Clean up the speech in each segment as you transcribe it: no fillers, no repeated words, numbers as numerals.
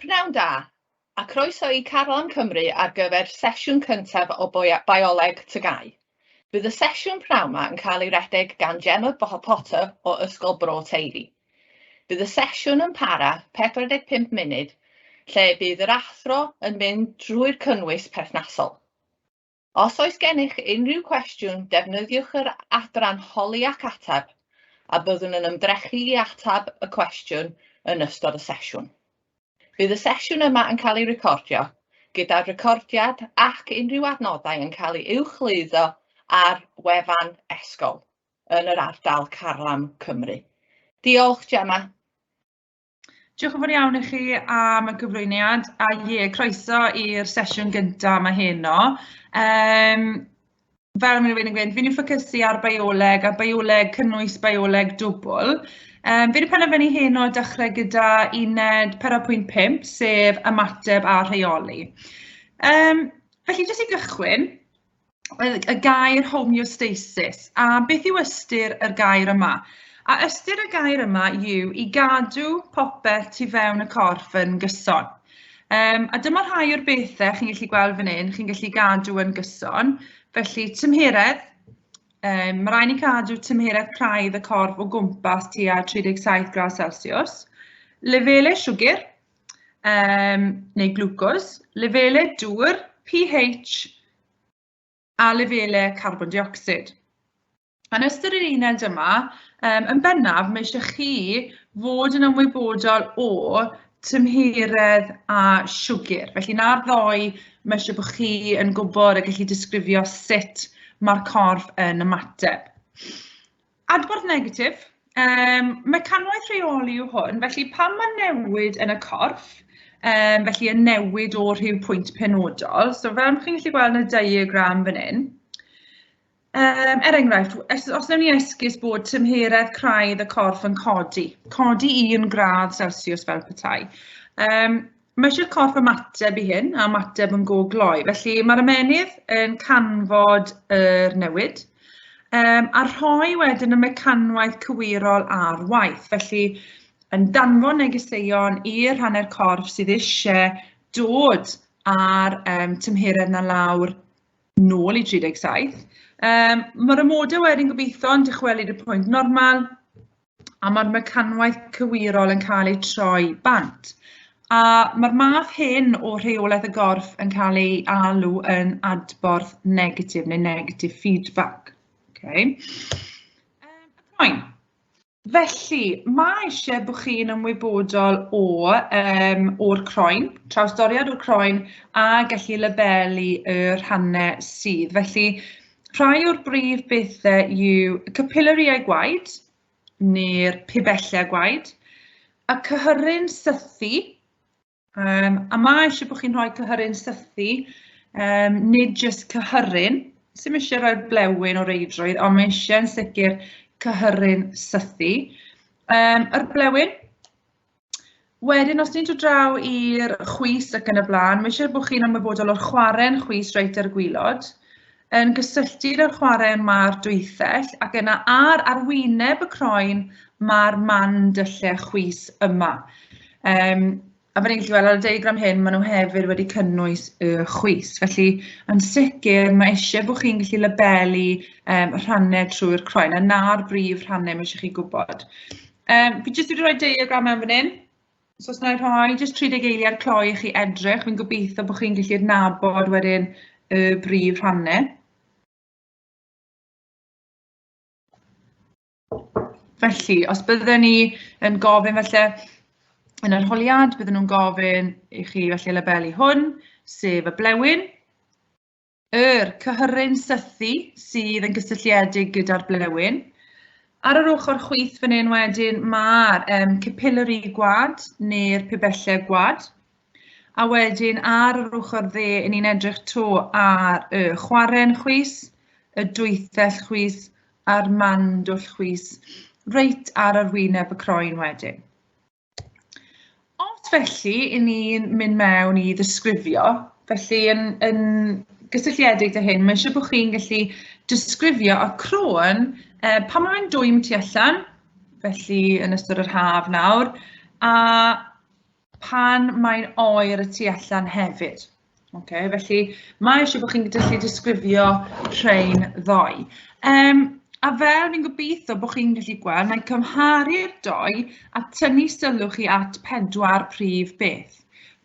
Pnawn da, a croeso i Carlam Cymru ar gyfer sesiwn cyntaf o Bioleg TGAU. Bydd y sesiwn pnawn 'ma yn cael ei redeg gan Gemma Potter o Ysgol Bro Teifi. Bydd y sesiwn yn para 45 munud, lle bydd yr athro yn mynd drwy'r cynnwys perthnasol. Os oes gennych unrhyw cwestiwn, defnyddiwch yr adran holi ac ateb, a byddwn yn ymdrechu i ateb y cwestiwn yn ystod y sesiwn. Bydd y sesiwn yma yn cael ei recordio, gyda'r recordiad ac unrhyw adnoddau yn cael ei uwchlwytho ar wefan Esgol yn yr ardal Carlam Cymru. Diolch, Gemma. Diolch yn fawr iawn i chi am y gyflwyniad a ie, croeso i'r sesiwn gyntaf yma heno. Um, fel mae rhywun yn gweud, fi'n ei ffocysu ar bioleg a bioleg, cynnwys bioleg dwbl. Um, fi wedi penderfynu heno dechrau gyda uned 4.5, sef ymateb a rheoli. Um, felly, jyst i gychwyn, y gair homeostasis. A beth yw ystyr yr gair yma? A ystyr y gair yma yw i gadw popeth tu fewn y corff yn gyson. Um, a dyma rhai o'r bethau chi'n gallu gweld fan hyn, chi'n gallu gadw yn gyson. Felly, tymheredd, um, mae rhaid ni cadw tymheredd craidd y corff o gwmpas tua 37 gradd Celsius. Lefelau siwgr, um, neu glwcos, lefelau dŵr, pH, a lefelau carbon deuocsid. Yn ystod yr uned yma, um, yn bennaf, mae eisiau chi fod yn ymwybodol o tymheredd a siwgr. Felly na'r ddoi, mae eisiau bod chi yn gwybod a gallu disgrifio sut mae'r corff yn ymateb. Adborth negatif, um, mecanwaith rheoli yw hwn, felly pan mae newid yn y corff, um, felly y newid o rhyw pwynt penodol, so fel chi'n gallu gweld yn y diagram fan hyn, um, er enghraifft, os, os wnawn ni esgus bod tymheredd craidd y corff yn codi, codi 1 gradd Celsius fel petai, um, Mae eisiau'r corff ymateb i hyn, a ymateb yn go gloi. Felly mae'r ymennydd yn canfod yr newid, um, a rhoi wedyn y mecanwaith cywirol ar waith. Felly yn danfon negeseuon i'r rhannau'r corff sydd eisiau dod â'r um, tymheredd na lawr nôl i 37. Um, mae'r amodau wedyn gobeithio yn dychwelyd y pwynt normal, a mae'r mecanwaith cywirol yn cael ei troi bant. A mae'r math hyn o rheolaeth y gorff yn cael ei alw yn adborth negatif neu negative feedback. Okay. Um, y croen. Felly, mae eisiau bod chi'n ymwybodol o, um, o'r croen, trawsdoriad o'r croen, a gallu labelu y rhannau sydd. Felly, rhai o'r brif bethau yw capillariau gwaed, neu'r pibellau gwaed, y cyhyryn sythu, um, a mae eisiau bod chi'n rhoi cyhyryn sythu, um, nid jyst cyhyryn, sy'n eisiau rhoi'r blewyn o reidrwydd, ond mae eisiau yn sicr cyhyryn sythu. Um, yr blewyn, Wedyn, os ni'n dod draw i'r chwys ac yn y blaen, mae eisiau bod chi'n ymwybodol o'r chwarae'n chwys reit ar y gwylod. Yn gysylltu â'r chwarae'n mae'r dwythell, ac yna ar arwyneb y croen mae'r man dyllau chwys yma. Um, a fan ni'n gallu gweld ar y diagram hyn, maen nhw hefyd wedi cynnwys y chwys. Felly, yn sicr, mae eisiau bod chi'n gallu labelu um, rhannau trwy'r croen, a na'r brif rhannau mae eisiau chi gwybod. Um, fi jyst wedi rhoi diagram mewn fan hyn. So os wna i rhoi jyst 30 eiliad cloi i chi edrych, fi'n gobeithio bod chi'n gallu adnabod wedyn y brif rhannau. Felly, os bydden ni yn gofyn felly yn yr holiad, bydden nhw'n gofyn i chi felly labelu hwn, sef y blewyn, Yr cyhyryn sythu sydd yn gysylltiedig gyda'r blewyn. Ar yr ochr chwith fan hyn wedyn mae'r um, capillary gwad neu'r pibellau gwad. A wedyn ar yr ochr dde, i ni'n edrych to ar y chwaren chwys, y dwythell chwys a'r mandwll chwys, reit ar arwyneb y croen wedyn. Os felly, i ni'n mynd mewn i ddisgrifio, felly yn, yn gysylltiedig â hyn, mae eisiau bod chi'n gallu disgrifio y croen eh, pan mae'n dwym tu allan, felly yn ystod yr haf nawr, a pan mae'n oer y tu allan hefyd. Okay, felly mae eisiau bod chi'n gallu disgrifio rhain ddoi. A fel fi'n gobeithio bod chi'n gallu gweld, mae'n cymharu'r doi a tynnu sylw chi at 4 prif beth.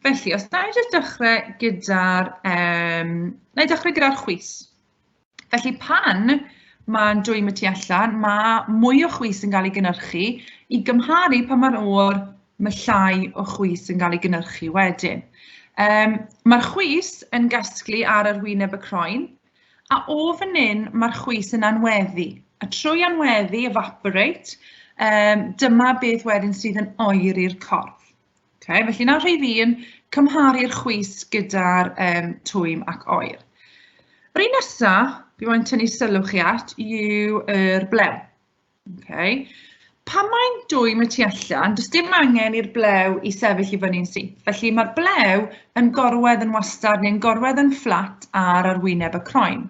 Felly, os na i jyst dechrau gyda'r na i dechrau gyda'r chwys. Felly, pan mae'n dwym y tu allan, mae mwy o chwys yn cael ei gynhyrchu i gymharu pan mae'n oer, mae llai o chwys yn cael ei gynhyrchu wedyn. Mae'r chwys yn gasglu ar arwyneb y croen, a o fan hyn mae'r chwys yn anweddu. A trwy anweddu, evaporate, dyma beth wedyn sydd yn oeri'r corff. Okay, felly nawr rhif 1, cymharu'r chwys gyda'r twym ac oer. Yr un nesaf, fi moyn tynnu sylw chi at, yw yr blew. Okay. Pan mae'n dwym y tu allan, does dim angen i'r blew i sefyll i fyny'n syth. Felly mae'r blew yn gorwedd yn wastad neu'n gorwedd yn fflat ar arwyneb y croen.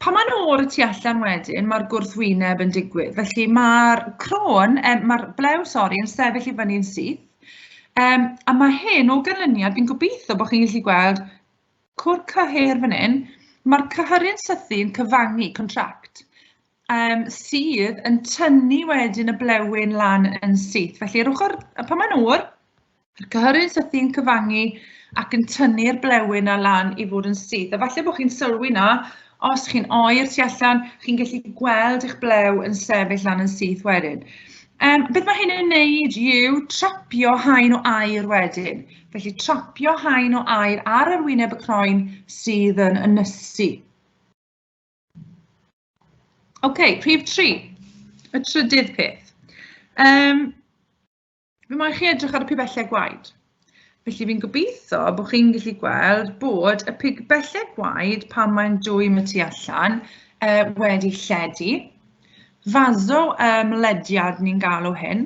Pan mae'n oer y tu allan wedyn, mae'r gwrthwyneb yn digwydd. Felly mae'r croen, mae'r blew, sori, yn sefyll i fyny'n syth. A mae hyn o ganlyniad, fi'n gobeithio bod chi'n gallu gweld cwr cyhyr fan hyn, mae'r cyhyryn sythu yn cyfangu, contract, sydd yn tynnu wedyn y blewyn lan yn syth. Felly ar ochr, pan mae'n oer, mae'r cyhyryn sythu yn cyfangu ac yn tynnu'r blewyn na lan i fod yn syth. A falle bod chi'n sylwi na, os chi'n oer tu allan, chi'n gallu gweld eich blew yn sefyll lan yn syth wedyn. Beth mae hyn yn wneud yw trapio haen o aer wedyn. Felly trapio haen o aer ar arwyneb y croen sydd yn ynysu. OK, rhif 3, y trydydd peth. Fi moyn chi edrych ar y pibellau gwaed. Felly fi'n gobeithio bod chi'n gallu gweld bod y pibellau gwaed pan mae'n dwym y tu allan wedi lledu. Faso ymlediad ni'n galw hyn,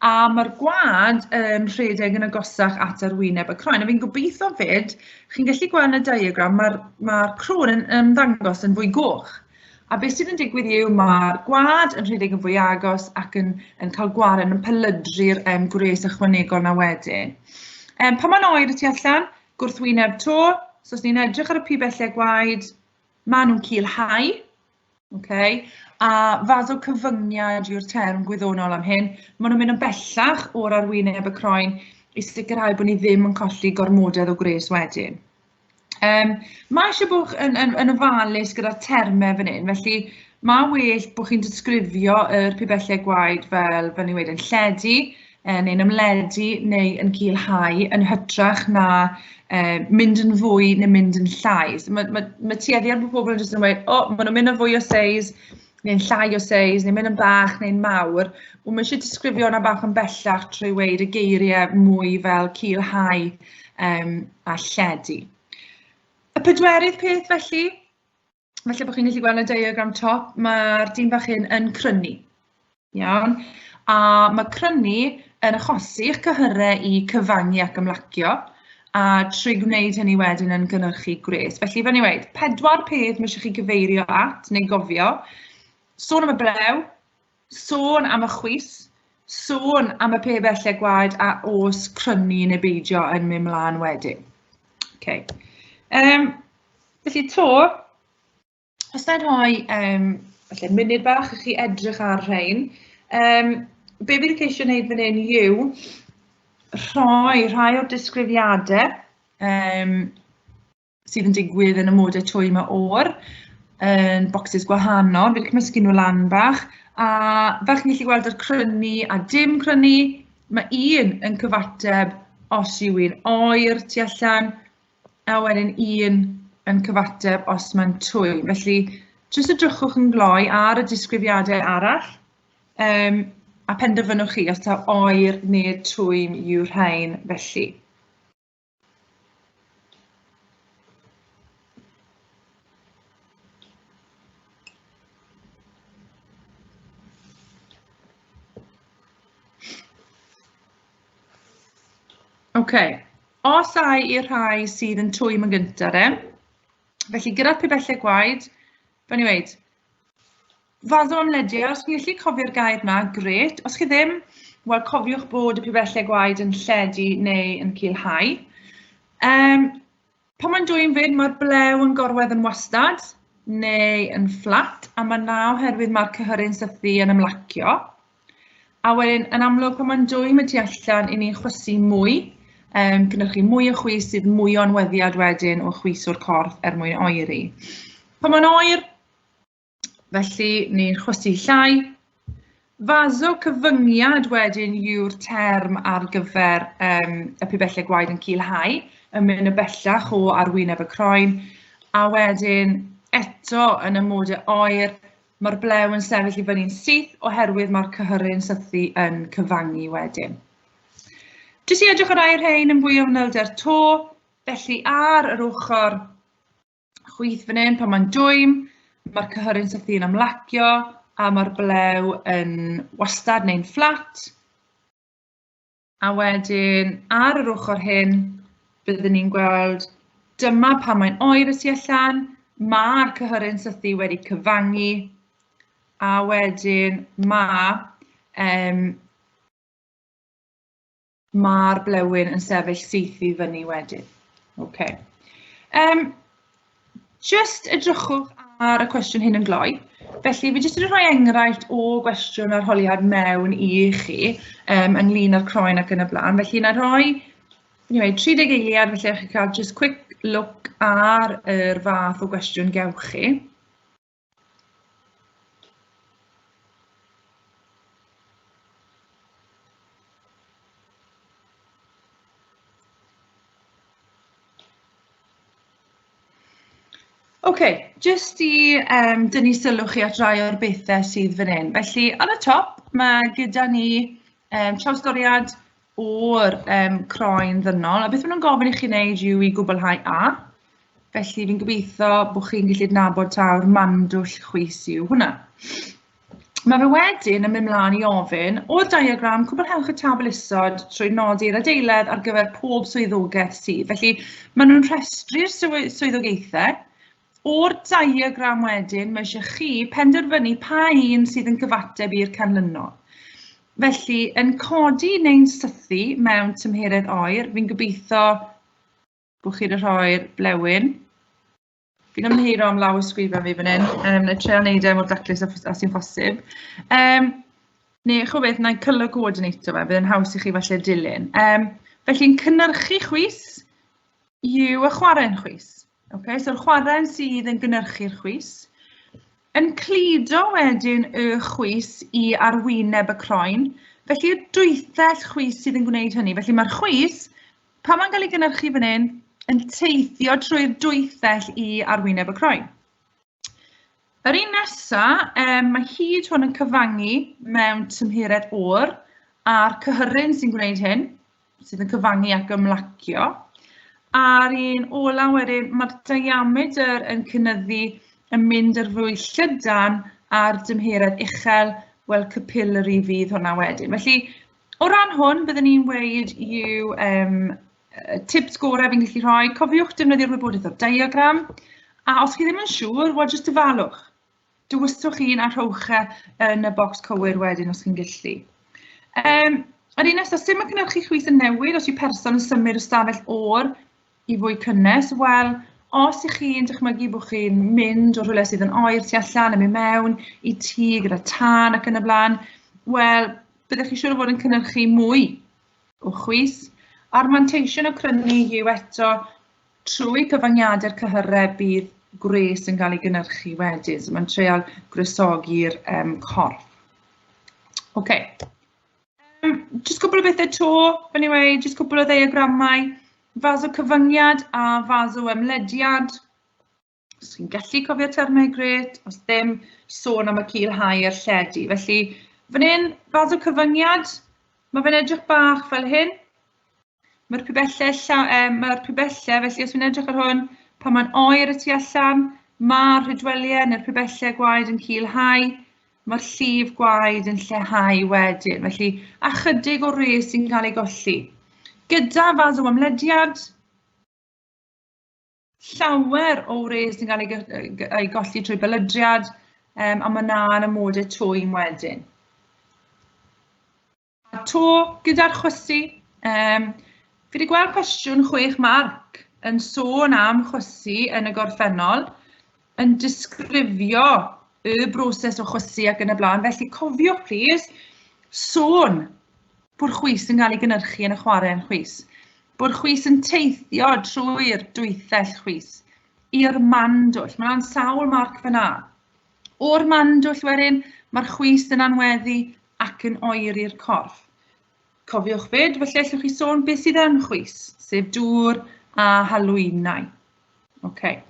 a mae'r gwaed yn rhedeg yn agosach at arwyneb y croen. A fi'n gobeithio fyd, chi'n gallu gweld yn y diagram, mae'r croen yn ymddangos yn fwy goch. A beth sydd yn digwydd yw mae'r gwaed yn rhedeg yn fwy agos ac yn cael gwared yn pelydru'r gwres ychwanegol na wedyn. Pan mae'n oer y tu allan, gwrthwyneb to, so os ni'n edrych ar y pibellau gwaed, maen nhw'n culhau, okay? A faso cyfyngiad yw'r term gwyddonol am hyn. Maen nhw'n mynd yn bellach o'r arwyneb y croen i sicrhau bod ni ddim yn colli gormodedd o gwres wedyn. Mae eisiau bod yn ofalus gyda termau fan hyn, felly mae well bod chi'n disgrifio yr pibellau gwaed fel ni'n weud, yn lledu, neu'n ymledu, neu yn culhau, yn hytrach na mynd yn fwy neu mynd yn llai. So mae tueddiad bod pobl yn jyst yn gweud, o, maen nhw'n mynd yn fwy o seis, neu'n llai o seis, neu'n mynd yn bach neu'n mawr. Wel, mae eisiau disgrifio hwnna bach yn bellach trwy weud y geiriau mwy fel culhau a lledu. Y pedwerydd peth felly, falle bod chi'n gallu gweld y diagram top, mae'r dyn bach hyn yn crynu. Iawn? A mae crynu yn achosi eich cyhyrau i cyfangu ac ymlacio, a trwy gwneud hynny wedyn yn gynhyrchu gwres. Felly, fel ni'n weud, 4 peth mae eisiau chi gyfeirio at neu gofio. Sôn am y blew, sôn am y chwys, sôn am y pibellau gwaed a oes crynu neu beidio yn mynd mlaen wedyn. Okay. Felly to, os na i rhoi falle munud bach i chi edrych ar rhain, be fi wedi ceisio wneud fan hyn yw rhoi rhai o'r disgrifiadau sydd yn digwydd yn y modau twym a oer yn bocsys gwahanol. Fi wedi cymysgu nhw lan bach, a fel chi'n gallu gweld yr crynu a dim crynu, mae un yn cyfateb os yw un oer tu allan, a wedyn un yn cyfateb os mae'n twym. Felly, jyst edrychwch yn gloi ar y disgrifiadau arall, a penderfynwch chi os taw oer neu twym yw'r rhain felly. Okay. Os ai i'r rhai sydd yn twym yn gyntaf de, felly gyda'r pibellau gwaed, fel ni'n weud, faso ymlediad, os chi'n gallu cofio'r gair yna, grêt. Os chi ddim, Wel, cofiwch bod y pibellau gwaed yn lledu neu yn culhau. Pan mae'n dwym fyd, mae'r blew yn gorwedd yn wastad neu yn fflat, a mae 'na oherwydd mae'r cyhyryn sythu yn ymlacio. A wedyn, yn amlwg, pan mae'n dwym y tu allan, i ni'n chwysu mwy, cynhyrchu mwy o chwys sydd mwy o anweddiad wedyn o chwys o'r corff er mwyn oeri. Pan mae'n oer, felly ni'n chwysu llai. Vaso cyfyngiad wedyn yw'r term ar gyfer y pibellau gwaed yn culhau, yn mynd yn bellach o arwyneb y croen, a wedyn eto yn y modau oer, mae'r blew yn sefyll i fyny'n syth oherwydd mae'r cyhyryn sythu yn cyfangu wedyn. Jyst i edrych ar rai rhain yn fwy o fanylder to, felly ar yr ochr chwith fan hyn, pan mae'n dwym, mae'r cyhyryn sythu yn ymlacio a mae'r blew yn wastad neu'n fflat. A wedyn ar yr ochr hyn, byddwn ni'n gweld dyma pan mae'n oer y tu allan, mae'r cyhyryn sythu wedi cyfangu, a wedyn mae'r blewyn yn sefyll syth i fyny wedyn. Okay. Just edrychwch ar y cwestiwn hyn yn gloi. Felly, fi jyst wedi rhoi enghraifft o gwestiwn arholiad mewn i chi ynglyn â'r croen ac yn y blaen. Felly, na rhoi anyway, 30 eiliad, felly chi cael just quick look ar yr fath o gwestiwn gewch chi. OK, jyst i dynnu sylw chi at rai o'r bethau sydd fan hyn. Felly, ar y top, mae gyda ni trawstoriad o'r croen ddynol. A beth maen nhw'n gofyn i chi wneud yw i gwblhau A. Felly, fi'n gobeithio bod chi'n gallu adnabod taw'r mandwll chwys yw hwnna. Mae fe wedyn yn mynd mlaen i ofyn, o'r diagram, cwblhewch y tabl isod trwy nodi'r adeiledd ar gyfer pob swyddogaeth sydd. Felly, maen nhw'n rhestru'r swyddogaethau. O'r diagram wedyn, mae eisiau chi penderfynu pa un sydd yn cyfateb i'r canlynol. Felly, yn codi neu'n sythu mewn tymheredd oer, fi'n gobeithio bod chi wedi rhoi'r blewyn. Fi'n ymddiheuro am law ysgrifen fi fan hyn. Na i treial wneud e mor daclus â sy'n phosib. Neu, ch'mo' beth, na i colour coordinator fe, bydd yn haws i chi falle dilyn. Felly'n cynhyrchu chwys yw y chwarae'n chwys. Okay, so'r chwarae'n sydd yn gynhyrchu'r chwys. Yn cludo wedyn y chwys i arwyneb y croen. Felly y dwythell chwys sydd yn gwneud hynny. Felly mae'r chwys, pan mae'n cael ei gynhyrchu fan hyn, yn teithio trwy'r dwythell i arwyneb y croen. Yr un nesa, mae hyd hwn yn cyfangu mewn tymheredd oer, a'r cyhyryn sy'n gwneud hyn, sydd yn cyfangu ac ymlacio. A'r un ola wedyn, mae'r diametr yn cynyddu yn mynd yr fwy llydan a'r dymheredd uchel, wel capillary fydd hwnna wedyn. Felly, o ran hwn, byddwn ni'n weud yw tips gorau fi'n gallu rhoi. Cofiwch defnyddio'r wybodaeth o'r diagram. A os chi ddim yn siŵr, wel, jyst dyfalwch. Dywyswch un a rhowch e yn y bocs cywir wedyn os chi'n gallu. Yr un nesaf, sut mae cynhyrchu chwys yn newid os yw person yn symud o stafell oer i fwy cynnes? Wel, os ych chi'n dychmygu bod chi'n mynd o rhywle sydd yn oer tu allan yn mynd mewn i tŷ gyda tân ac yn y blaen, wel, byddech chi siŵr o fod yn cynhyrchu mwy o chwys. A'r manteision o crynu yw eto, trwy cyfangiadau'r cyhyrau bydd gwres yn cael ei gynhyrchu wedyn. So mae'n treial gwresogi'r corff. OK. Jyst cwpl o bethau to, anyway, jyst cwpl o ddiagramau. Faso cyfyngiad a faso ymlediad. Os chi'n gallu cofio termau, grêt. Os ddim, sôn am y culhau a'r lledu. Felly, fan hyn, faso cyfyngiad, mae fe'n edrych bach fel hyn. Mae'r pibellau, felly os fi'n edrych ar hwn, pan mae'n oer y tu allan, mae'r rhydwelliau neu'r pibellau gwaed yn culhau, mae'r llif gwaed yn lleihau wedyn. Felly, ychydig o res sy'n cael ei golli. Gyda faso ymlediad, llawer o wres sy'n cael ei golli trwy belydriad, a mae 'na yn amodau twym wedyn. to gyda'r chwysu, fi wedi gweld cwestiwn 6 marc yn sôn am chwysu yn y gorffennol, yn disgrifio y broses o chwysu ac yn y blaen. Felly cofiwch, plîs, sôn bod chwys yn cael ei gynhyrchu yn y chwarae'n chwys. Bod chwys yn teithio trwy'r dwythell chwys i'r mandwll. Mae yna'n sawl marc fyna. O'r mandwll wedyn, mae'r chwys yn anweddu ac yn oeri'r corff. Cofiwch fyd, felly allwch chi sôn beth sydd yn chwys, sef dŵr a halwynau. Okay.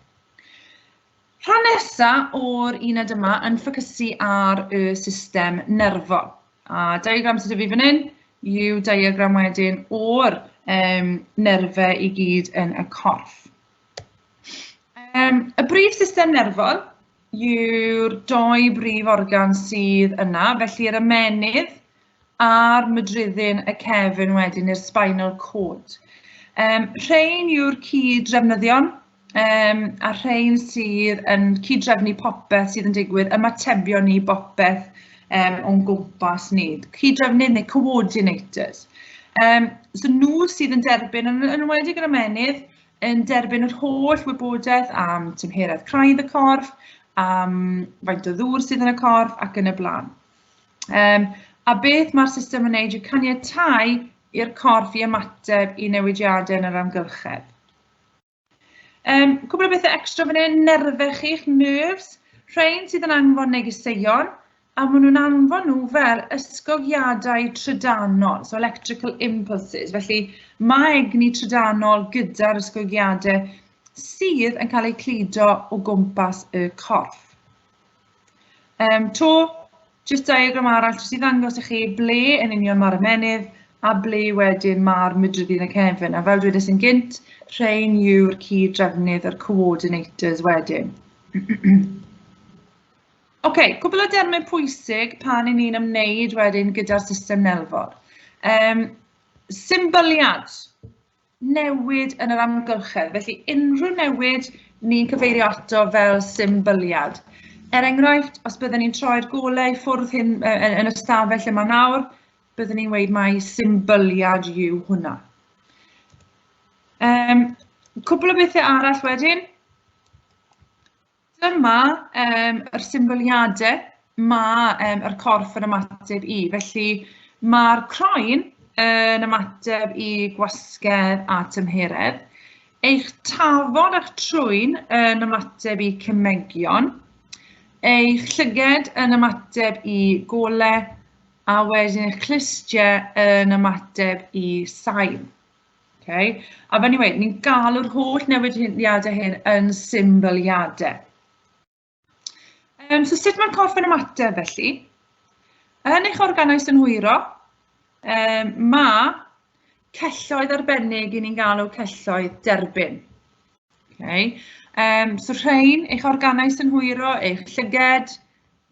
Rhan nesaf o'r uned yma yn ffocysu ar y system nerfol. A diagram sydd 'da fi fan hyn yw diagram wedyn o'r nerfau i gyd yn y corff. Y brif system nerfol yw'r doi brif organ sydd yna, felly yr ymennydd a'r mydriddyn y cefn wedyn, neu'r spinal cord. Rhain yw'r cyd-drefnyddion, a rhain sydd yn cyd-drefnu popeth sydd yn digwydd, ymatebion ni bopeth o'n gwmpas ni. Cyd-drefnydd neu coordinators. So nhw sydd yn derbyn, yn enwedig yr ymennydd, yn derbyn yr holl wybodaeth am tymheredd craidd y corff, am faint o ddŵr sydd yn y corff ac yn y blaen. A beth mae'r system yn wneud yw caniatáu i'r corff i ymateb i newidiadau yn yr amgylchedd. Cwpl o bethau extra fan hyn, nerfau chi'ch nerves, rhain sydd yn anfon negeseuon, a maen nhw'n anfon nhw fel ysgogiadau trydanol, so electrical impulses. Felly mae egni trydanol gyda'r ysgogiadau sydd yn cael eu cludo o gwmpas y corff. To, jyst diagram arall, jyst i ddangos i chi ble yn union mae'r ymennydd a ble wedyn mae'r mydriddyn y cefn. A fel dwedes yn gynt, rhain yw'r cyd-drefnydd, yr coordinators wedyn. OK, cwbl o dermau pwysig pan 'y ni'n ymwneud wedyn gyda'r system nerfol. Symbyliad, newid yn yr amgylchedd. Felly unrhyw newid ni'n cyfeirio ato fel symbyliad. Er enghraifft, os byddwn ni'n troi'r golau i ffwrdd hyn yn y stafell yma nawr, byddwn ni'n gweud mai symbyliad yw hwnna. Cwpl o bethau arall wedyn. Dyma yr symbyliadau mae yr corff yn ymateb i. Felly mae'r croen yn ymateb i gwasgedd a tymheredd. Eich tafod a'ch trwyn yn ymateb i cemegion. Eich llyged yn ymateb i golau, a wedyn eich clustiau yn ymateb i sain. Okay. A fel ni'n weud, ni'n galw'r holl newidiadau hyn yn symbyliadau. So sut mae'r corff yn ymateb felly? Yn eich organau synhwyro, mae celloedd arbennig i ni'n galw celloedd derbyn. Okay. So rhain, eich organau synhwyro, eich llyged,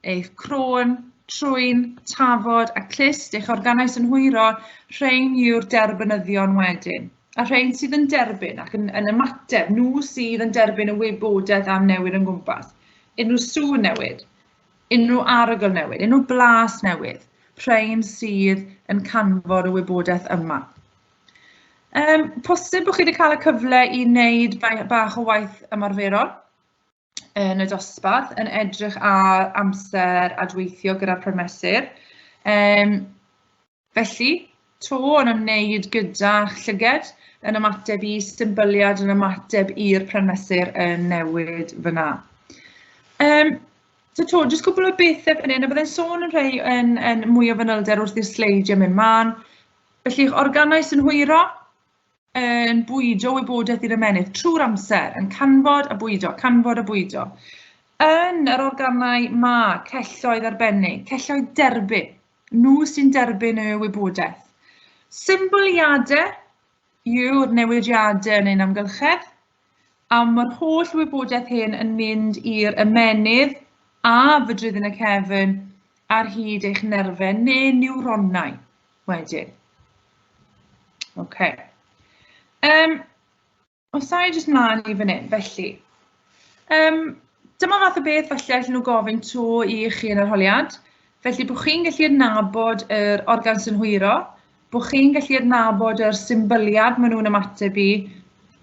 eich croen, trwyn, tafod a clust, eich organau synhwyro, rhain yw'r derbynyddion wedyn. A rhain sydd yn derbyn ac yn ymateb, nhw sydd yn derbyn y wybodaeth am newid yn gwmpas. Unrhyw sŵn newid, unrhyw arogl newid, unrhyw blas newydd, rhain sydd yn canfod y wybodaeth yma. Posib bod chi wedi cael y cyfle i wneud bach o waith ymarferol yn y dosbarth, yn edrych ar amser adweithio gyda'r prymesur. Felly, to yn ymwneud gyda'ch llyged, yn ymateb i symbyliad, yn ymateb i'r prymesur yn newid fyna. So to, jyst cwpl o bethau fan hyn, a byddai'n sôn yn rhai yn mwy o fanylder wrth i'r sleidiau mynd mlaen. Felly, eich organau synhwyro yn bwydo wybodaeth i'r ymennydd trwy'r amser, yn canfod a bwydo, canfod a bwydo. Yn yr organau ma celloedd arbennig, celloedd derbyn, nhw sy'n derbyn y wybodaeth. Symbyliadau yw'r newidiadau yn ein amgylchedd, a mae'r holl wybodaeth hyn yn mynd i'r ymennydd a fydryddyn y cefn ar hyd eich nerfau neu niwronau wedyn. Okay. Os a i jyst mlaen i fan hyn, felly. Dyma fath o beth falle allan nhw gofyn to i chi yn arholiad. Felly bod chi'n gallu adnabod yr organ synhwyro, bod chi'n gallu adnabod yr symbyliad maen nhw'n ymateb i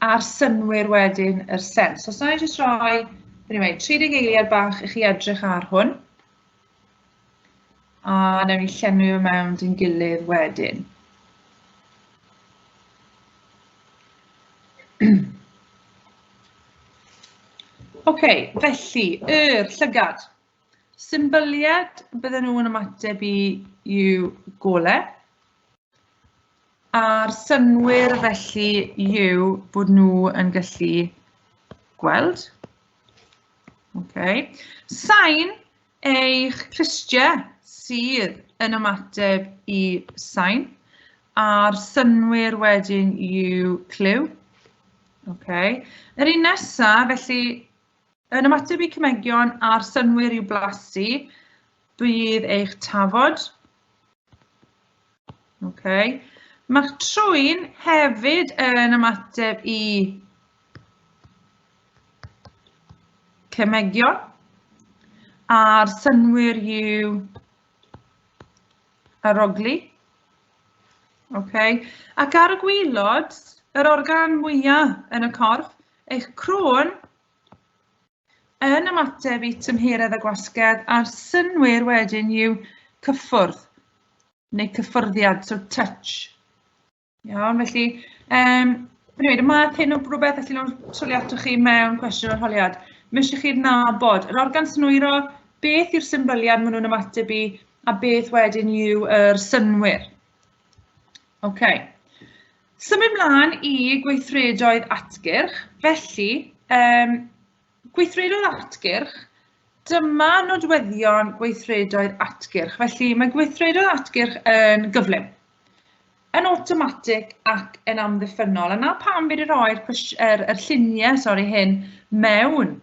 a'r synnwyr wedyn yr sens. So, os na i jyst rhoi, anyway, 30 eiliad bach i chi edrych ar hwn. A newn ni llenwi fe mewn dyn gilydd wedyn. OK, felly, yr llygad. Symbyliad bydden nhw'n ymateb i yw gole. A'r synnwyr felly yw bod nhw yn gallu gweld. Okay. Sain eich clustiau sydd yn ymateb i sain. A'r synnwyr wedyn yw clyw. Okay. Yr un nesaf, felly, yn ymateb i cemegion a'r synnwyr yw blasu, bydd eich tafod. Okay. Mae'ch trwyn hefyd yn ymateb i cemegion, a'r synnwyr yw arogli. Okay. Ac ar y gwaelod, yr organ mwyaf yn y corff, eich croen yn ymateb i tymheredd a gwasgedd, a'r synnwyr wedyn yw cyffwrdd neu cyffyrddiad, so touch. Iawn, felly, anyway, y math hyn o rhywbeth allan nhw'n twlu atoch chi mewn cwestiwn arholiad. Mae eisiau chi adnabod yr organ synhwyro, beth yw'r symbyliad maen nhw'n ymateb i, a beth wedyn yw yr synnwyr. OK. Symud mlaen i gweithredoedd atgyrch. Felly, gweithredoedd atgyrch, dyma nodweddion gweithredoedd atgyrch. Felly, mae gweithredoedd atgyrch yn gyflym, yn awtomatig ac yn amddiffynnol. A na pam fi wedi rhoi'r yr lluniau, sorry, hyn mewn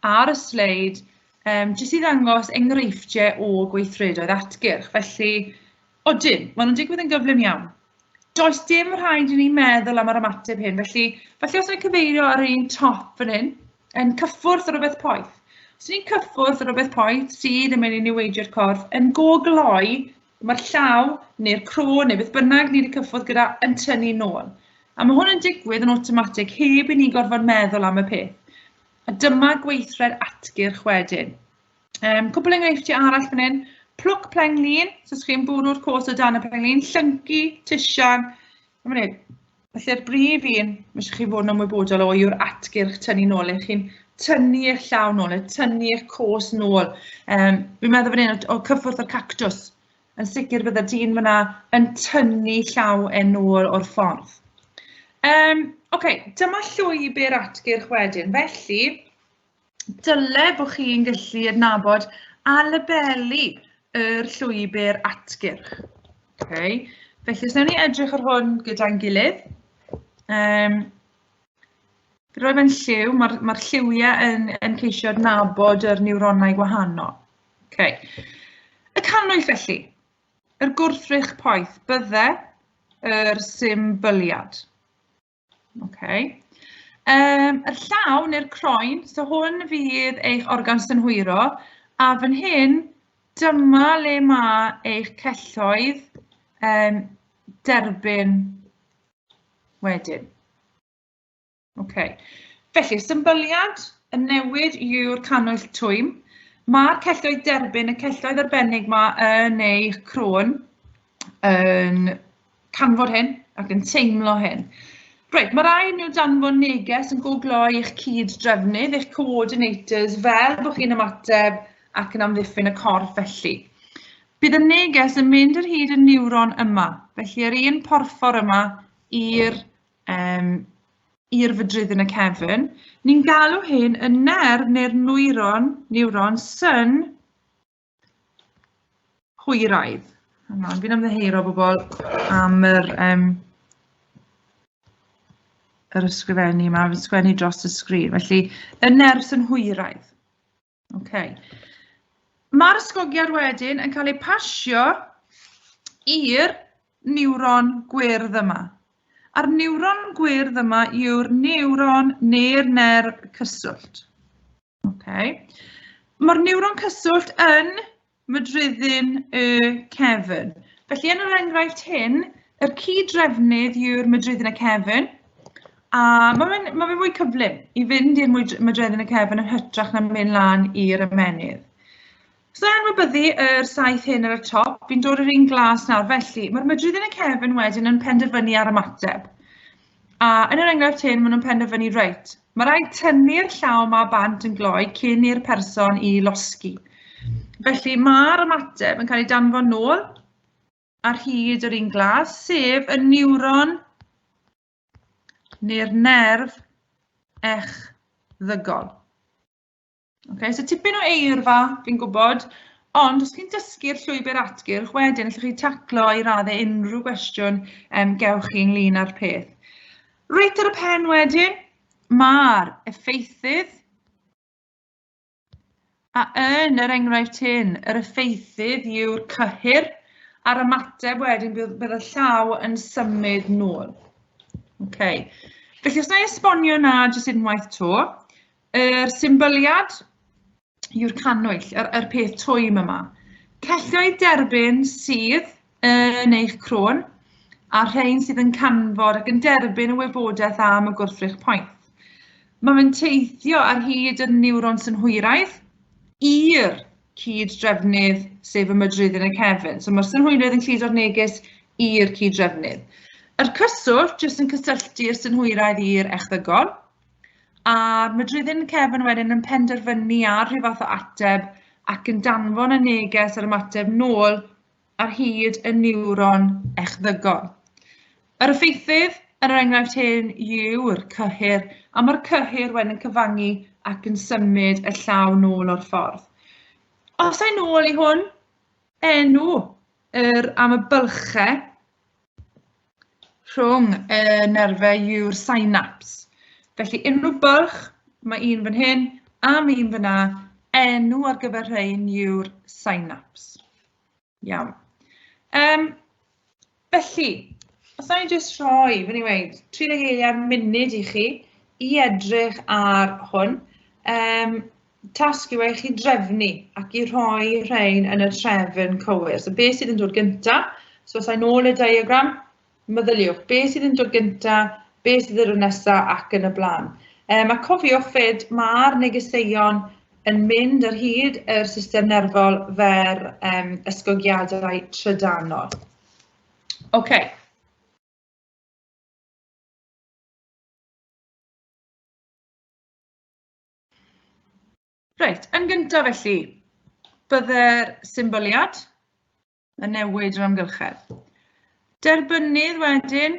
ar y sleid, jyst i ddangos enghreifftiau o gweithredoedd atgyrch. Felly, odyn, maen nhw'n digwydd yn gyflym iawn. Does dim rhaid i ni meddwl am yr ymateb hyn, felly falle os ni'n cyfeirio ar un top fan hyn, yn cyffwrdd ar rhywbeth poeth. Os ni'n cyffwrdd ar rhywbeth poeth sydd yn mynd i niweidio'r corff, yn gogloi, mae'r llaw neu'r croen neu beth bynnag ni wedi cyffwrdd gyda yn tynnu nôl. A mae hwn yn digwydd yn awtomatig heb i ni gorfod meddwl am y peth. A dyma gweithred atgyrch wedyn. Cwpl enghreifftiau arall fan hyn, plwc penglin, so os chi'n bwrw'r cos o dan y penglin, llyncu, tisian, Felly'r brif un, mae eisiau chi fod yn ymwybodol o yw'r atgyrch tynnu nôl, lle chi'n tynnu eich llaw nôl, neu tynnu eich cos nôl. Fi'n meddwl fan hyn o cyffwrdd o'r cactws, yn sicr bydde'r dyn fyna yn tynnu llaw e nôl o'r ffordd. OK, dyma llwybr atgyrch wedyn. Felly, dyle bod chi'n gallu adnabod a labelu yr llwybr atgyrch. Okay. Felly, os wnawn ni edrych ar hwn gyda'n gilydd, fi roi fe'n lliw, mae'r lliwiau yn ceisio adnabod yr niwronau gwahanol. Okay. Y cannwyll felly, yr gwrthrych poeth, bydde yr symbyliad. Okay. Yr llaw neu'r croen, so hwn fydd eich organ synhwyro, a fan hyn, dyma le mae eich celloedd derbyn wedyn. Okay. Felly, symbyliad y newid yw'r cannwyll twym. Mae'r celloedd derbyn, y celloedd arbennig ma yn eich croen, yn canfod hyn ac yn teimlo hyn. Reit, mae rhaid nhw danfon neges yn gogloi eich cyd-drefnydd, eich coordinators, fel bod chi'n ymateb ac yn amddiffyn y corff felly. Bydd y neges yn mynd ar hyd y niwron yma, felly yr un porffor yma i'r fydrydd yn y cefn. Ni'n galw hyn y nerf neu'r niwron syn hwyraidd. Hang on, fi'n ymddiheuro bobl am yr ysgrifennu yma, fi'n sgwennu dros y sgrin. Felly, y nerf synhwyraidd. Okay. Mae'r ysgogiad wedyn yn cael ei pasio i'r niwron gwyrdd yma. A'r niwron gwyrdd yma yw'r niwron neu'r nerf cyswllt. Okay. Mae'r niwron cyswllt yn mydryddyn y cefn. Felly, yn yr enghraifft hyn, Yr cyd-drefnydd yw'r mydrydyn y cefn, a mae fe'n ma fe fwy cyflym i fynd i'r mydrydyn y cefn yn hytrach na mynd lan i'r ymennydd. So anwybyddu yr saith hyn ar y top, fi'n dod i'r un glas nawr, felly mae'r mydrydyn y cefn wedyn yn penderfynu ar ymateb. A yn yr enghraifft hyn, maen nhw'n penderfynu, reit, mae rhaid tynnu'r llaw ma bant yn gloi cyn i'r person i losgi. Felly mae'r ymateb yn cael ei danfon nôl ar hyd yr un glas, sef y niwron neu'r nerf echddygol. Okay, so tipyn o eirfa, fi'n gwybod, ond os chi'n dysgu'r llwybr atgyrch, wedyn allwch chi taclo i raddau unrhyw gwestiwn gewch chi ynglyn â'r peth. Reit ar y pen wedyn, mae'r effeithydd, a yn yr enghraifft hyn, yr effeithydd yw'r cyhyr, a'r ymateb wedyn bydd, bydd y llaw yn symud nôl. Okay. Felly os na i esbonio na jyst unwaith to, Yr symbyliad yw'r cannwyll, yr, yr peth twym yma. Celloedd derbyn sydd yn eich crôn, a rhain sydd yn canfod ac yn derbyn y wybodaeth am y gwrthrych poeth. Mae fe'n teithio ar hyd y niwron synhwyraidd i'r cyd-drefnydd, sef y mydrydd yn y cefn. So mae'r synhwyraidd yn cludo'r neges i'r cyd-drefnydd. Yr cyswllt jyst yn cysylltu'r synhwyraidd i'r echddygol, A'r mydryddyn cefn wedyn yn penderfynu ar rhyw fath o ateb ac yn danfon y neges yr ymateb nôl ar hyd y niwron echddygol. Yr effeithydd, yn yr enghraifft hyn, yw'r cyhyr, a mae'r cyhyr wedyn yn cyfangu ac yn symud y llaw nôl o'r ffordd. Os ai nôl i hwn, enw yr, am y bylchau rhwng y nerfau yw'r synapse. Felly unrhyw bylch, mae un fan hyn a mae un fyna, enw ar gyfer rhain yw'r synapse. Iawn. Um, felly, os na i jyst rhoi, fy'n i weid, 30 eiliad munud i chi i edrych ar hwn. Um, tasg yw e i chi drefnu ac i rhoi rhain yn y trefn cywir. So beth sydd yn dod gyntaf? So os ai'n ôl y diagram, meddyliwch beth sydd yn dod gyntaf, beth sydd yn dod nesaf ac yn y blaen. Um, a cofiwch fyd, mae'r negeseuon yn mynd ar hyd yr system nerfol fer um, ysgogiadau trydanol. OK. Reit, yn gyntaf felly, bydde'r symbyliad yn newid yr amgylchedd. Derbynnydd wedyn,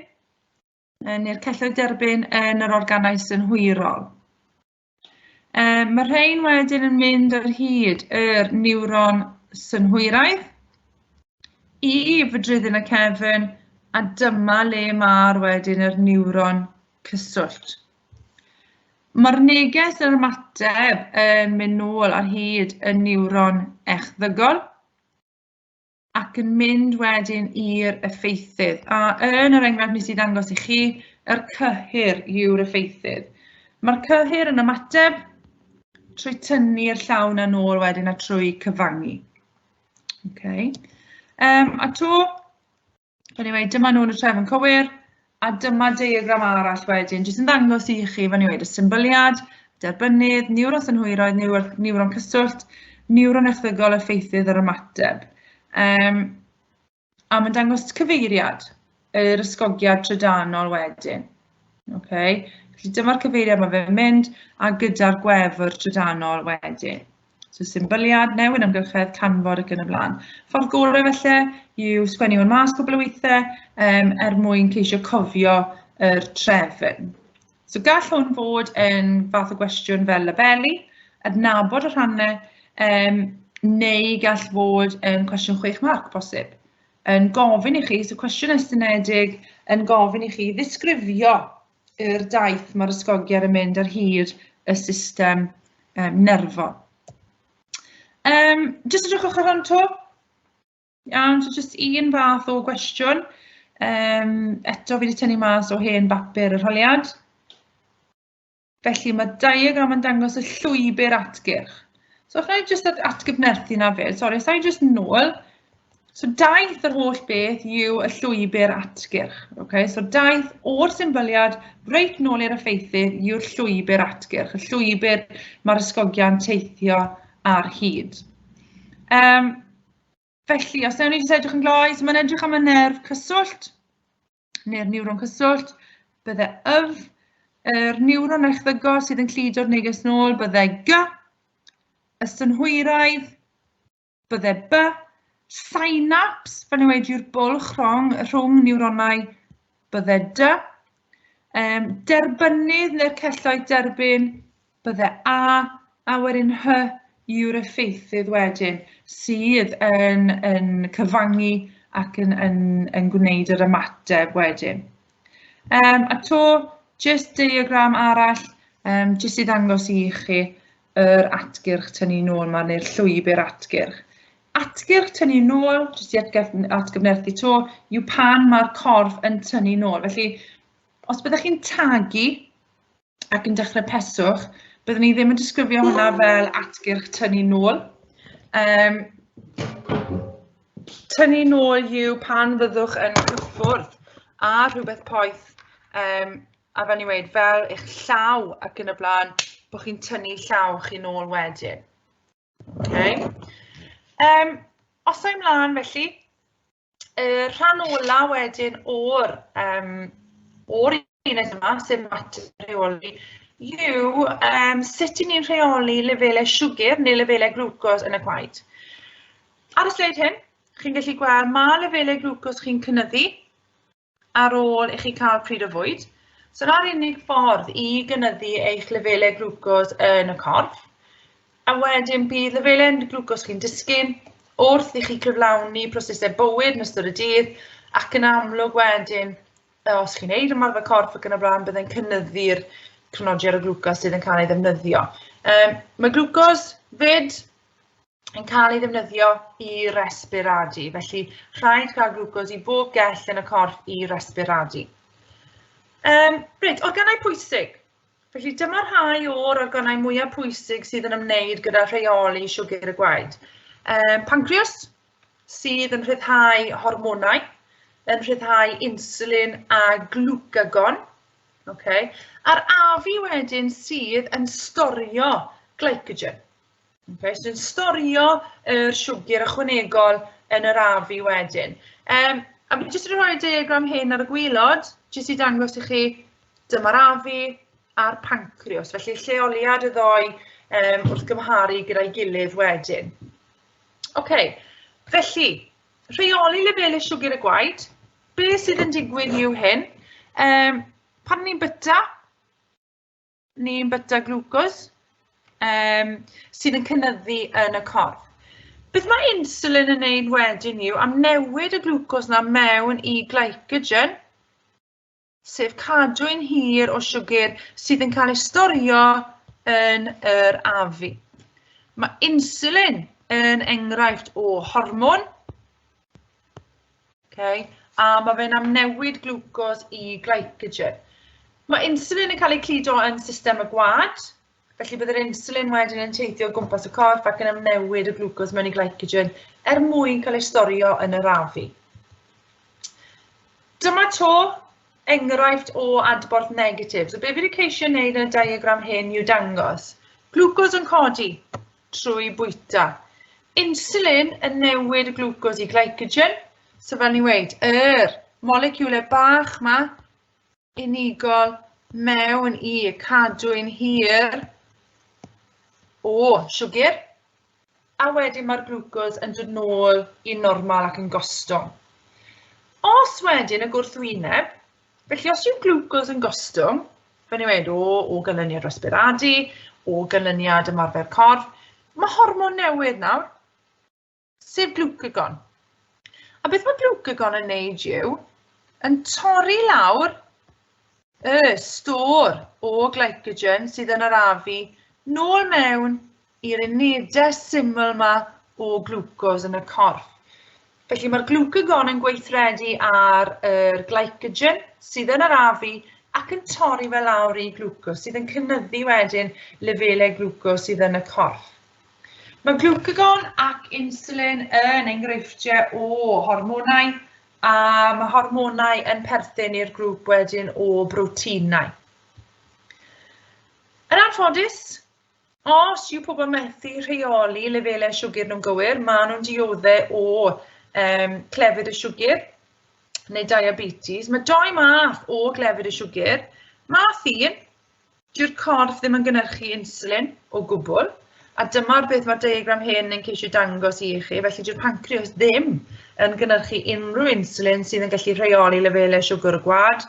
neu'r celloedd derbyn yn yr organau synhwyrol. Um, mae rhain wedyn yn mynd ar hyd yr niwron synhwyraidd i fydryddyn y cefn, a dyma le mae'r wedyn yr niwron cyswllt. Mae'r neges yr ymateb yn mynd nôl ar hyd y niwron echddygol ac yn mynd wedyn i'r effeithydd. A yn yr enghraifft nes i ddangos i chi, yr cyhyr yw'r effeithydd. Mae'r cyhyr yn ymateb trwy tynnu'r llaw na nôl wedyn a trwy cyfangu. Okay. Um, a to, Anyway, dyma nhw'n y trefn cywir, a dyma diagram arall wedyn, jyst yn ddangos i chi, fan i weid, y symbyliad, derbynnydd, niwron synhwyroedd, niwron cyswllt, niwron echddygol, effeithydd yr ymateb. Um, a mae'n dangos cyfeiriad yr ysgogiad trydanol wedyn. Okay. Felly dyma'r cyfeiriad mae fe'n mynd a gyda'r gwefr trydanol wedyn. So symbyliad, newid amgylchedd, canfod ac yn y blaen. Ffordd gorau felly yw sgwennu hwn mas cwbl o weithiau um, er mwyn ceisio cofio yr trefn. So gall hwn fod yn fath o gwestiwn fel labelu, adnabod y rhannau, um, neu gall fod yn cwestiwn 6 marc posib. Yn gofyn i chi, so cwestiwn estynedig yn gofyn i chi ddisgrifio yr daith mae'r ysgogiad yn mynd ar hyd y system um, nerfol. Um, just edrychwch ar hwn to. Iawn, so just un fath o gwestiwn. Um, eto fi wedi tynnu mas o hen bapur yr holiad. Felly mae diagram yn dangos y llwybr atgyrch. So os na i jyst atgyfnerthu na fe, sori, os i jyst nôl, So daith yr holl beth yw y llwybr atgyrch. Okay? So daith o'r symbyliad reit nôl i'r effeithydd yw'r llwybr atgyrch, y llwybr mae'r ysgogion teithio ar hyd. Felly, os ewn ni jyst edrych yn gloi, so mae'n edrych am y nerf cyswllt, neu'r niwron cyswllt, bydde yf, yr niwron echddygol sydd yn cludo'r neges nôl, bydde g, y synhwyraidd, bydde b, synaps, fel ni wedi yw'r bwlch rhwng niwronau, bydde d, derbynnydd neu'r celloedd derbyn, bydde a, a wedyn h yw'r effeithydd wedyn, sydd yn cyfangu ac yn gwneud yr ymateb wedyn. A to, jyst diagram arall, jyst i ddangos i chi yr atgyrch tynnu nôl 'ma, neu'r llwybr atgyrch. Atgyrch tynnu nôl, jyst i atgyfnerthu to, yw pan mae'r corff yn tynnu nôl. Felly, os byddech chi'n tagu ac yn dechrau peswch, byddwn ni ddim yn disgrifio hwnna fel atgyrch tynnu nôl. Tynnu nôl yw pan fyddwch yn cyffwrdd â rhywbeth poeth, a fel ni'n weud, fel eich llaw ac yn y blaen, bod chi'n tynnu llaw chi nôl wedyn. Okay. Os o'i mlaen felly, y rhan ola wedyn o'r uned yma, sef mater rheoli, yw sut i ni'n rheoli lefelau siwgr neu lefelau glwcos yn y gwaed. Ar y sleid hyn, chi'n gallu gweld ma' lefelau glwcos chi'n cynyddu ar ôl i chi cael pryd o fwyd. So 'na'r unig ffordd i gynyddu eich lefelau glwcos yn y corff. A wedyn bydd lefelau glwcos chi'n disgyn wrth i chi cyflawni prosesau bywyd yn ystod y dydd, ac yn amlwg wedyn, os chi'n neud ymarfer corff ac yn y blaen, byddai'n cynyddu'r crynodiad o glwcos sydd yn cael ei ddefnyddio. Mae glwcos fyd yn cael ei ddefnyddio i resbiradu, felly rhaid cael glwcos i bob gell yn y corff i resbiradu. Reit, organau pwysig. Felly dyma rhai o'r organau mwyaf pwysig sydd yn ymwneud gyda rheoli siwgr y gwaed. Pancreas sydd yn rhyddhau hormonau, yn rhyddhau insulin a glucagon. Okay. A'r afi wedyn sydd yn storio glycogen. Okay, so yn storio yr siwgr ychwanegol yn yr afi wedyn. A fi jyst wedi rhoi diagram hyn ar y gwaelod, jyst i dangos i chi dyma'r afi a'r pancreas, felly lleoliad y ddou wrth gymharu gyda'i gilydd wedyn. Okay, felly, rheoli lefelau siwgr y gwaed, beth sydd yn digwydd yw hyn? Pan ni'n byta, glwcos sydd yn cynyddu yn y corff. Beth mae insulin yn neud wedyn yw amnewid y glwcos 'na mewn i glycogen, sef cadwyn hir o siwgr sydd yn cael ei storio yn yr afi. Mae insulin yn enghraifft o hormon, okay, a mae fe'n amnewid glwcos i glycogen. Mae insulin yn cael ei cludo yn system y gwaed, felly bydd yr insulin wedyn yn teithio o gwmpas y corff ac yn amnewid y glwcos mewn i glycogen er mwyn cael ei storio yn yr afi. Dyma to enghraifft o adborth negatif. So be fi wedi ceisio wneud yn y diagram hyn yw dangos glwcos yn codi trwy bwyta. Insulin yn newid y glwcos i glycogen. So fel ni'n weud, yr moleciwlau bach 'ma unigol mewn i cadwyn hir o siwgr, a wedyn mae'r glwcos yn dod nôl i normal ac yn gostwng. Os wedyn y gwrthwyneb, felly os yw glwcos yn gostwng, fel ni'n weud, o ganlyniad resbiradu, o ganlyniad ymarfer corff, mae hormon newydd nawr, sef glucagon. A beth mae glucagon yn neud yw, yn torri lawr y stôr o glycogen sydd yn yr afi nôl mewn i'r unedau syml yma o glwcos yn y corff. Felly mae'r glucagon yn gweithredu ar yr glycogen sydd yn yr afi ac yn torri fe lawr i glwcos, sydd yn cynyddu wedyn lefelau glwcos sydd yn y corff. Mae glucagon ac insulin yn enghreifftiau o hormonau, a mae hormonau yn perthyn i'r grŵp wedyn o brotinau. Yn anffodus, os yw pobl methu rheoli lefelau siwgr nhw'n gywir, maen nhw'n dioddef o clefyd y siwgr neu diabetes. Mae dou math o glefyd y siwgr. Math 1, dyw'r corff ddim yn gynhyrchu insulin o gwbl, a dyma'r beth mae'r diagram hyn yn ceisio dangos i chi, felly dyw'r pancreas ddim yn gynhyrchu unrhyw insulin sydd yn gallu rheoli lefelau siwgr y gwaed.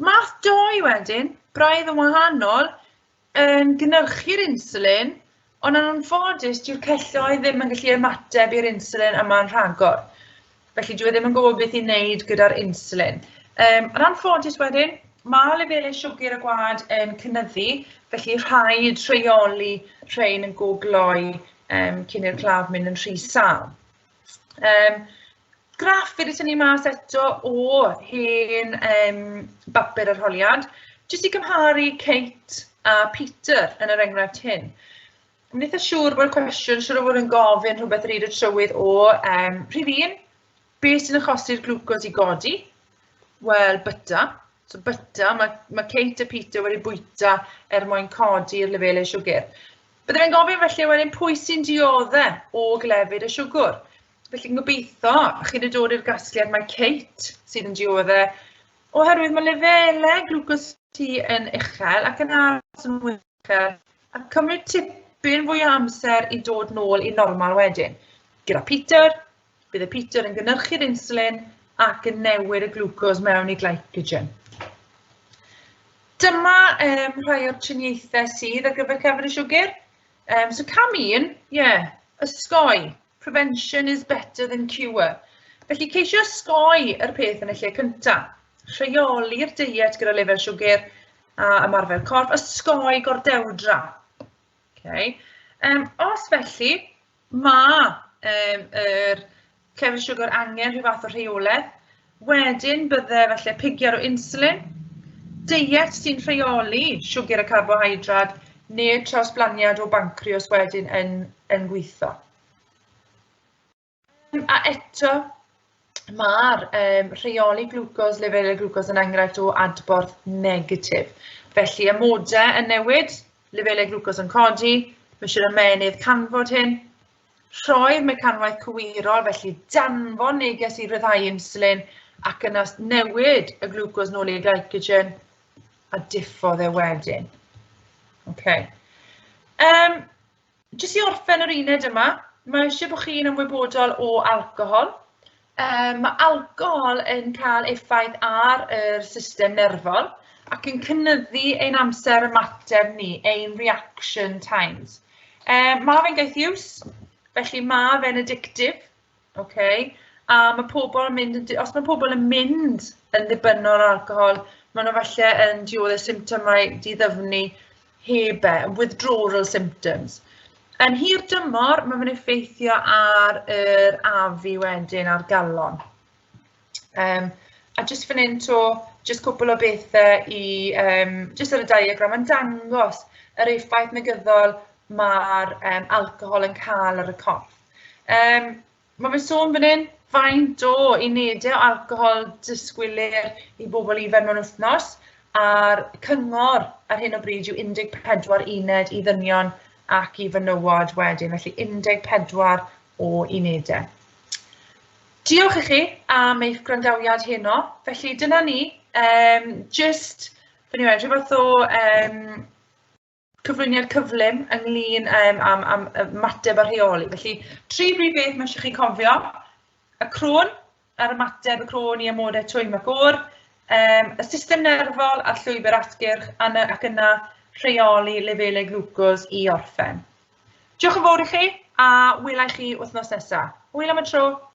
Math 2 wedyn, braidd yn wahanol, yn gynhyrchu'r insulin, ond yn anffodus dyw'r celloedd ddim yn gallu ymateb i'r insulin yma'n rhagor. Felly dyw e ddim yn gwybod beth i wneud gyda'r insulin. Yn anffodus wedyn, mae lefelau siwgr y gwaed yn cynyddu, felly rhaid rheoli rhain yn go gloi cyn i'r claf mynd yn rhy sâl. Graff fi wedi tynnu mas eto o hen bapur arholiad, jyst i gymharu Kate a Peter yn yr enghraifft hyn. Yn eitha siŵr bod y cwestiwn siŵr o fod yn gofyn rhywbeth ar hyd y trywydd o rhif 1, beth sy'n achosi'r glwcos i godi? Wel, byta. So byta, mae Kate a Peter wedi bwyta er mwyn codi'r lefelau siwgr. Bydde fe'n gofyn felly wedyn pwy sy'n dioddef o glefyd y siwgr. Felly yn gobeithio chi wedi dod i'r gasgliad mae Kate sydd yn dioddef oherwydd mae lefelau glwcos T yn uchel ac yn aros yn uchel a cymryd tipyn fwy o amser i dod nôl i normal wedyn. Gyda Peter, bydd y Peter yn gynhyrchu'r insulin ac yn newid y glwcos mewn i glycogen. Dyma rhai o'r triniaethau sydd ar gyfer clefyd y siwgr. So cam 1, yeah, ysgoi. Prevention is better than cure. Felly ceisio ysgoi yr peth yn y lle cyntaf. Rheoli'r deiet gyda lefel siwgr a ymarfer corff, ysgoi gordewdra. Okay. Os felly, mae yr clefyd siwgr angen rhyw fath o rheolaeth, wedyn bydde falle pigiad o insulin, deiet sy'n rheoli siwgr a carbohydrad, neu trawsblaniad o bancreas wedyn yn gweithio. A eto, mae'r rheoli glwcos, lefelau glwcos yn enghraifft o adborth negatif. Felly amodau yn newid, lefelau glwcos yn codi, mae eisiau'r ymennydd canfod hyn, rhoi'r mecanwaith cywirol, felly danfon neges i ryddhau insulin ac yna newid y glwcos nôl i'r glycogen a diffodd e wedyn. Okay. Jyst i orffen yr uned yma, mae eisiau bod chi'n ymwybodol o alcohol. Mae alcohol yn cael effaith ar yr system nerfol ac yn cynyddu ein amser ymateb ni, ein reaction times. Mae fe'n gaethiws, felly mae fe'n addictive, okay? A mae pobl yn mynd, os mae pobl yn mynd yn ddibynnol ar alcohol, maen nhw falle yn dioddef symptomau diddyfnu heb e, withdrawal symptoms. Yn hir dymor, mae fe'n effeithio ar yr afu wedyn, ar galon. A jyst fan hyn to, jyst cwpl o bethau i, jyst ar y diagram, yn dangos yr effaith negyddol mae'r alcohol yn cael ar y corff. Mae fe'n sôn fan hyn, faint o unedau o alcohol disgwylir i bobl ifanc mewn wythnos, a'r cyngor ar hyn o bryd yw 14 uned i ddynion ac i fenywod wedyn, felly 14 o unedau. Diolch i chi am eich gwrandawiad heno. Felly dyna ni, jyst, anyway, rhyw fath o cyflwyniad cyflym ynglyn am ymateb a rheoli. Felly, tri brif beth mae eisiau chi cofio. Y crôn, a'r ymateb y crôn i amodau twym ac oer, y system nerfol a'r llwybr atgyrch, ac yna rheoli lefelau glwcos i orffen. Diolch yn fawr i chi, a wela i chi wythnos nesaf. Hwyl am y tro.